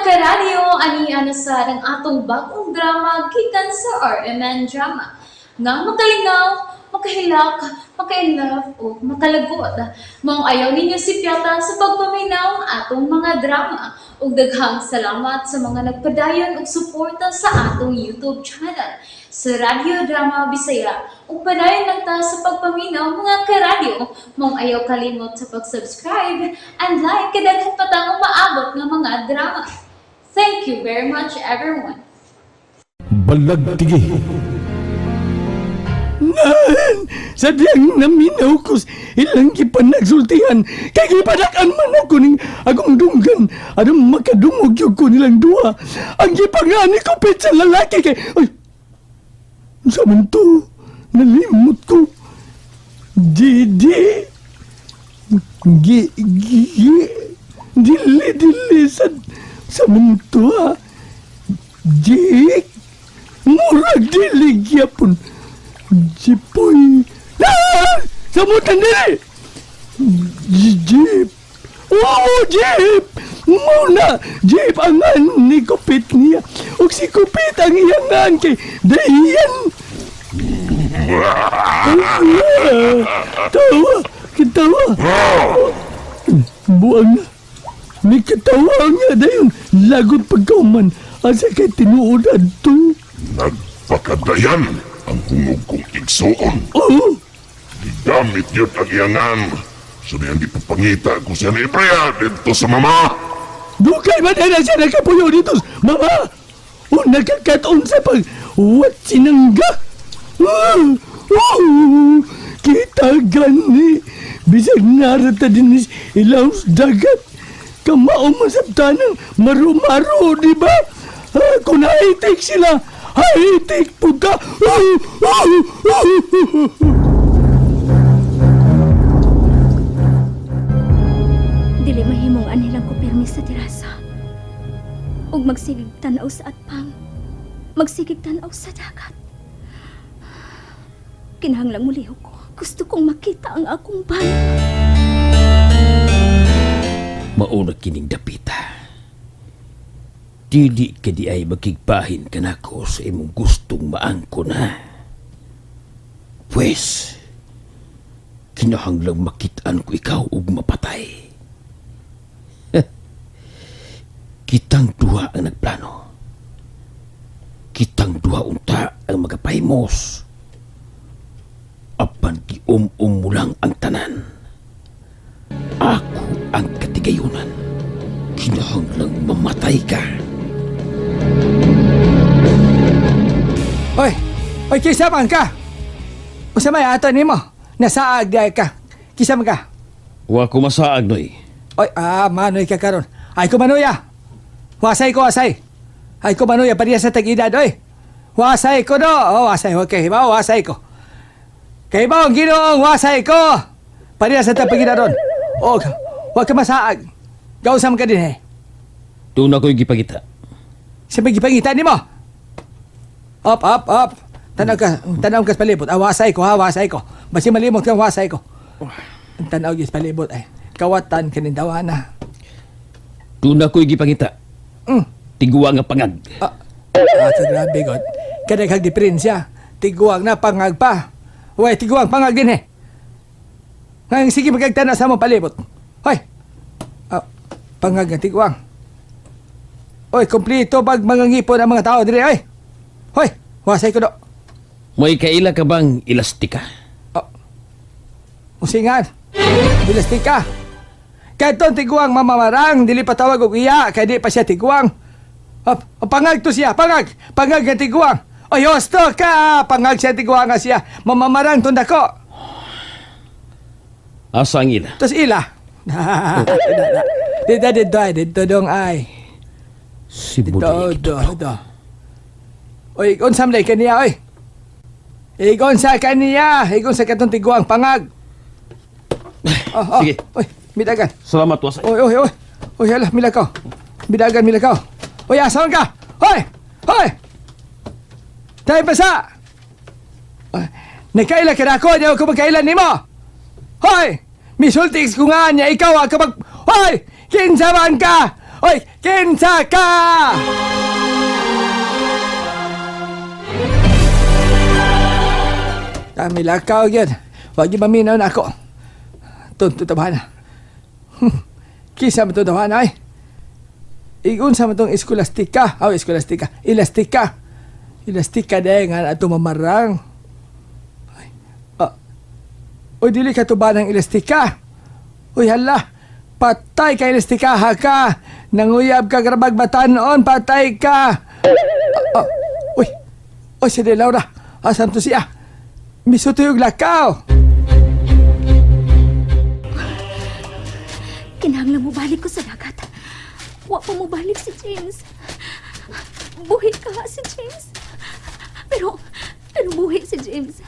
Karadyo, ani na sa ang atong bagong drama gikan sa RMN Drama. Nga makalingaw, makahilak, makainlove o makalagot. Maong ayaw ninyo sipyata sa pagpaminaw ang atong mga drama. Ug daghang salamat sa mga nagpadayon og suporta sa atong YouTube channel sa Radyo Drama Bisaya. Ug padayon lang ta sa pagpaminaw, mga karadyo. Maong ayaw kalimot sa pag-subscribe and like kay daghan pa tang umaabot nga mga drama. Thank you very much, everyone. Balagtigi. Nan, sadyang naminaw ko ilang gipanagsultihan kay gipanakan man ako ning akong dunggan aron makadungog gyud ko nilang duha. Ang gipangani ko pet sa lalaki kay, ay, unsa man to? Nalimot ko. Di di gi gi gi- dili dili sa man to ha. Jik, murag dili gyapon. Jipoy. Ah! Samutan dili! Jeep! Oo, jeep! Muna! Jeep ang ngan ni Kupit niya. Ug si Kupit ang iyang ngan kay Dayan. Ah, tawa! Kitawa! Buang na. Ni katawa nga dayon. Lagot pagkauman. Asa kay tinuod adto. Nagpakadayan ang hungog kong igsuon. Oo! Gigamit yun ang iyangan. Sa niyang gipapangita ko siya ni Ibrea dito sa mama. Dugay man na siya nakapuyo dito, mama! O nakakataon sa pag... Wat sinangga! Ah! Oh! Kita gani! Bisag narata din is ilaw sa dagat. Kamao man sa tanang maru-maru, di ba? Ah, kung high-tech sila, high-tech po ka! Oh! Oh! Oh! Dili mahimong anilang ko pirmi sa terasa. Ug magsigig tan-aw sa atpang. Magsigig tan-aw sa dagat. Kinahanglang mulihok ko. Gusto kong makita ang akong bana. Mauna kining dapita. Dili ka di ay magkigbahin kanako sa imong gustong maangko na. Pwes, kinahanglang makitaan ko ikaw ug mapatay. Kitang duha ang nagplano. Kitang duha unta ang magapahimos. Apan gium-um mo lang ang tanan. Ako ang katigayunan. Kinahanglang mamatay ka. Oy! Oy, kisa man ka! Usa may ato nimo? Nasaag di ay ka. Kisa man ka? Wa ko masaag, Noy. Oy, ah, manoy ka karon. Ay ko manoya. Wasay ko, wasay. Ay ko manoya pariya sa tag-edad, oy. Wasay ko do. Oh, wasay okay, hibaw, wasay ko. Kay ba ang Ginoong wasay ko. Pariya sa tag-edad ron. Oh, wa ka masaag. Gausam ka din eh. Doon ako'y gipagita. Sa pagipangita nimo. Up, up, up. Tanaw ka, tanaw ka sa palibot. Ah, wasay ko ha, wasay ko. Basi malimot kang wasay ko. Ang tanaw gyud sa palibot ay. Kawatan kanindawa na. Doon ako'y gipangita. Tiguwa nga pangag. Ah, ah, sa grabe god. Kadaghag diferensya. Tiguang na pangag pa. Uy, tiguang pangag din eh. Ngayon, sige magkagtana sa mo palibot. Hoy! Ah, pangag nga tiguang. Oy, kompleto bag mga ngipon ang mga tao dire oy. Hoy, wasay ko do. May kaila ka bang elastika? Oh. Usingan. Bilastika. Kadtong tiguang mamamarang, dili pa tawag og iya, kay di pa siya tiguang. Op, oh, pangag to siya, pangag. Pangag nga tiguang. Oy, hosto ka, pangag siya tiguang nga siya. Mamamarang tong dako. Asa ang ila? Tos ila. Dito, dito, ay, dito dong ay. Si Dito, Buday. dito, dito. Oy, unsam lay kaniya, oy. Igon sa kaniya, igon sa katong tiguang pangag. Oh, oh. Sige. Oy, midagan. Salamat, wasay. Oy, oy, oy. Oy, hala, milakaw. Midagan, milakaw. Oy, asawan ka? Hoy! Hoy! Tayo pasa! Oy, nagkaila ka na ako, di ako magkaila nimo! Hoy! Misultiks ko nga niya, ikaw ang kapag... Hoy! Kinsa man ka! Oy, kinsa ka? Kami lakaw gyud. Wag gyud maminaw na ako. Tunto tabahan. Kisa man to tabahan ay. Igun sa man tong eskolastika. Aw, eskolastika. Elastika. Elastika dahil nga ato mamarang. Ay, ah. Uy, dili ka to ba ng elastika? Uy, hala. Patay ka elastika ha ka. Nanguyab ka grabag batanon, patay ka. Ah, ah. Uy, uy, si De Laura. Asan to siya? Misutuyog lakaw. Kinahanglan mo balik ko sa dagat. Wa pa mo balik si James. Buhi ka si James. Pero, pero buhi si James.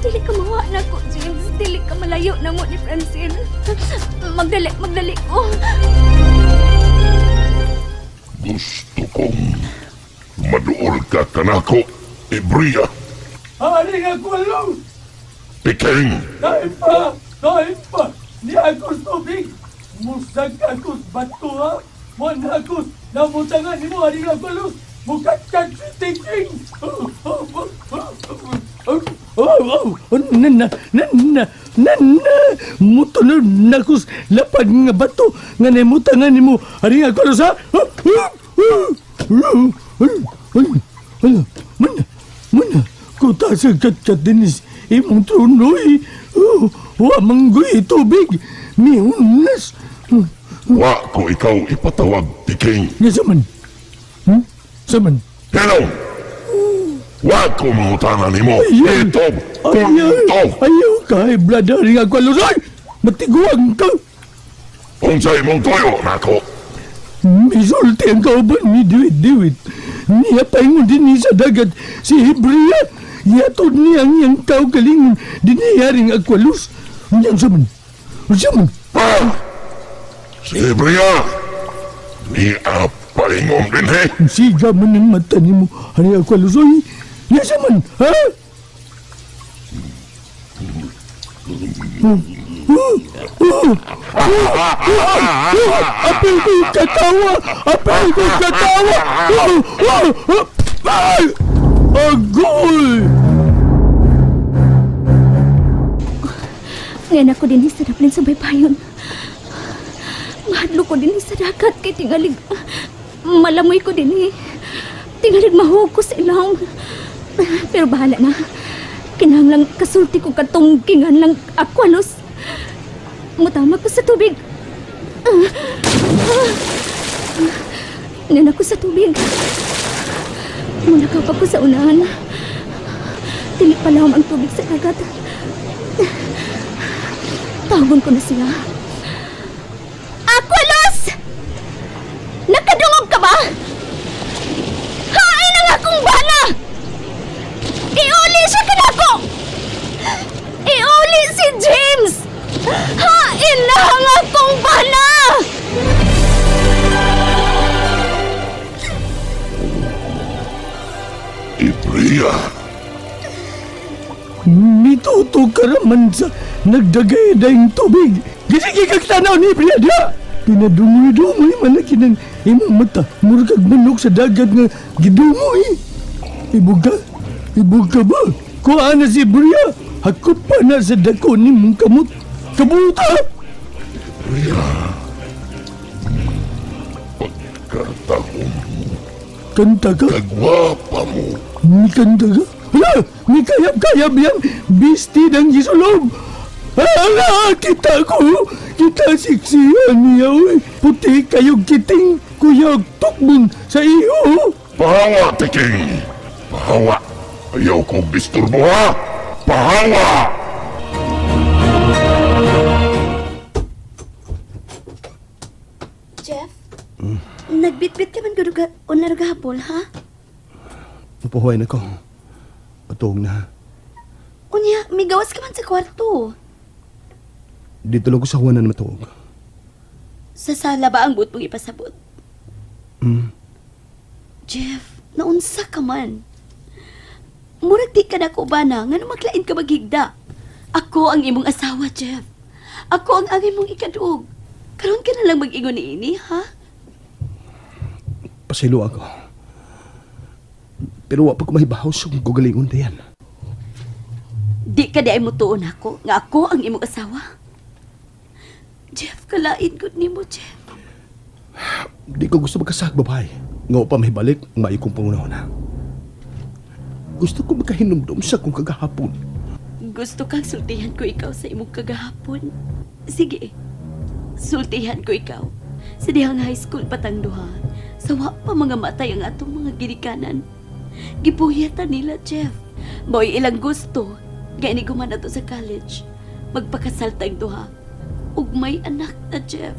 Dili ka mawa na ko, James. Dili ka malayo na mo ni Francine. Magdali, magdali ko. Gusto kong maduol ka kanako, Ibria. Hari nga kulong! Piking, Dahil pa! Dahil pa! Ni akos tubig! Musag akos bato ha! Mon akos! Namutangan ni mo hari nga kulong! Mukatkat si Tiking! Nana! Nana! Nana! Mutunod nakos lapad nga bato nga namutangan ni mo hari nga kulong ha! Mana! Mana! Kuta sa katkat dinis imong tronoy. Oh, wa manggoy tubig. Miunas. wa ko ikaw ipatawag, Tiking. Nga sa man? Hmm? Sa man? Hello! Wa ko mangutana nimo. Ayaw. Ito, Ayaw! punto! Ayaw ka, ay blada rin ako alusoy! Matiguang ka! Unsay imong tuyo nako. Misulti ang kauban ni Diwit Diwit. Niya paingon din ni sa dagat si Hebrea. Yatod niya ang iyang tao galingon diniyaring akwalus. Unyang sa man? Unsa man? Pa! Si Ibria! Ni paingon din he. Siga man ang mata nimo. Hari akwalus oy. Niya sa man? Ha? Apil ko katawa! Apil ko katawa! Ay! Agoy! Ngayon ako din sa daplin sa baybayon. Mahadlo ko din sa dagat kay tingalig. Malamoy ko din eh. Tingalig mahug ko sa ilong. Pero bahala na. Kinahanglang kasulti ko katong kinahanglang akwalos. Mutama ko sa tubig. Ngayon ako sa tubig. Muna ka pa ko sa unahan. Dili palawom ang tubig sa dagat. Tawagon ko na siya. Aqualos! Nakadungog ka ba? Hain ang akong bana! Iuli siya kanako! Iuli si James! Hain na ang akong bana! Ibria! Mituto ka raman sa nagdagay dayng tubig. Gisigi kag tanaw ni Briyada! Pinadungoy-dungoy man na kinang imong mata. Mura kag manok sa dagat nga gidungoy. Ibog ka? Ibog ka ba? Kuha na si Bria. Hakot pa na sa dako ni mong kamot. Kabuta! Pagkatahom mo, Kanta ka? kagwapa mo. Ni kanta ka? Hala! Ni kayab-kayab yan! Bisti ng gisulog! Hala! Kita ko! Kita siksiyan niya, uy! Puti kayog kiting! Kuyog tukbon sa iyo! Pahawa, Tiking! Pahawa! Ayaw kong disturbo, ha? Pahawa! Jeff? Nagbitbit ka man gud unar gahapon, ha? Napuhuay na ko. Patog na. Unya, migawas ka man sa kwarto. Dito lang ko sa huwanan matuog. Sa sala ba ang buot mong ipasabot? Jeff, naunsa ka man. Murag di ka na ko ba na, ngano maglain ka maghigda. Ako ang imong asawa, Jeff. Ako ang imong ikaduog. Karon ka na lang mag-ingon ni ini, ha? Pasaylo ako. Pero wa pa ko mahibaw sa akong kaugalingon diyan. Di ka di ay mutuon ako nga ako ang imong asawa. Jeff, kalain gud nimo, Jeff. Di ko gusto magkasag, babae. Nga wa pa mahibalik ang maayo kong pangunahuna. Gusto ko makahinumdum sa akong kagahapon. Gusto kang sultihan ko ikaw sa imong kagahapon. Sige, sultihan ko ikaw. Sa dihang high school patang duha, sawa pa mga matay ang atong mga ginikanan. Gipuyatan nila, Jeff. Mo'y ilang gusto, gani guman ato sa college. Magpakasal tang duha. Ug may anak na, Jeff.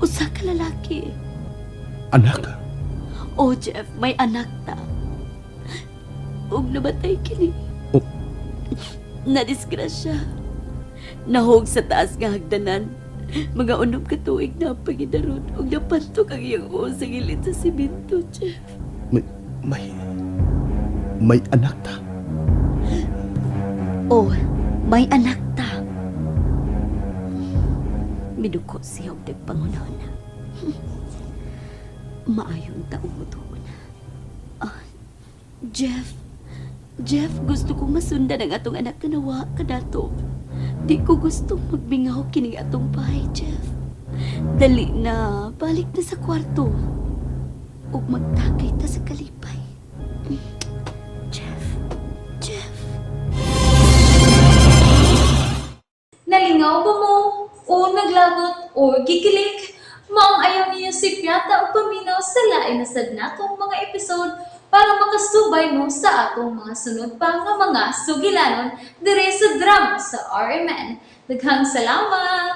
Usa ka lalaki. Anak, Oh, Jeff, may anak ta. Ug namatay kini. Oh. Nadisgrasya. Nahog sa taas nga hagdanan. Mga unom ka tuig na ang pangidaron ug napantok ang iyang uo sa gilid sa simento, Jeff. may, may, may anak ta. Oh, may anak ta. Miduko siya og nagpangunahon. Maayon taong mo doon. Ah, Jeff, Jeff, gusto kong masundan ang atong anak kanawa kadato. Di ko gusto magbingaw kining atong bahay, Jeff. Dali na, balik na sa kwarto. Ug magtakay ta sa kalipay. Jeff, Jeff. Nalingaw ba mo? O naglagot o gikilig? Maong ayaw niyo si Piata o paminaw sa lain na sad natong mga episode para makasubay mo sa atong mga sunod pa nga mga sugilanon dire sa drama sa RMN. Daghang salamat!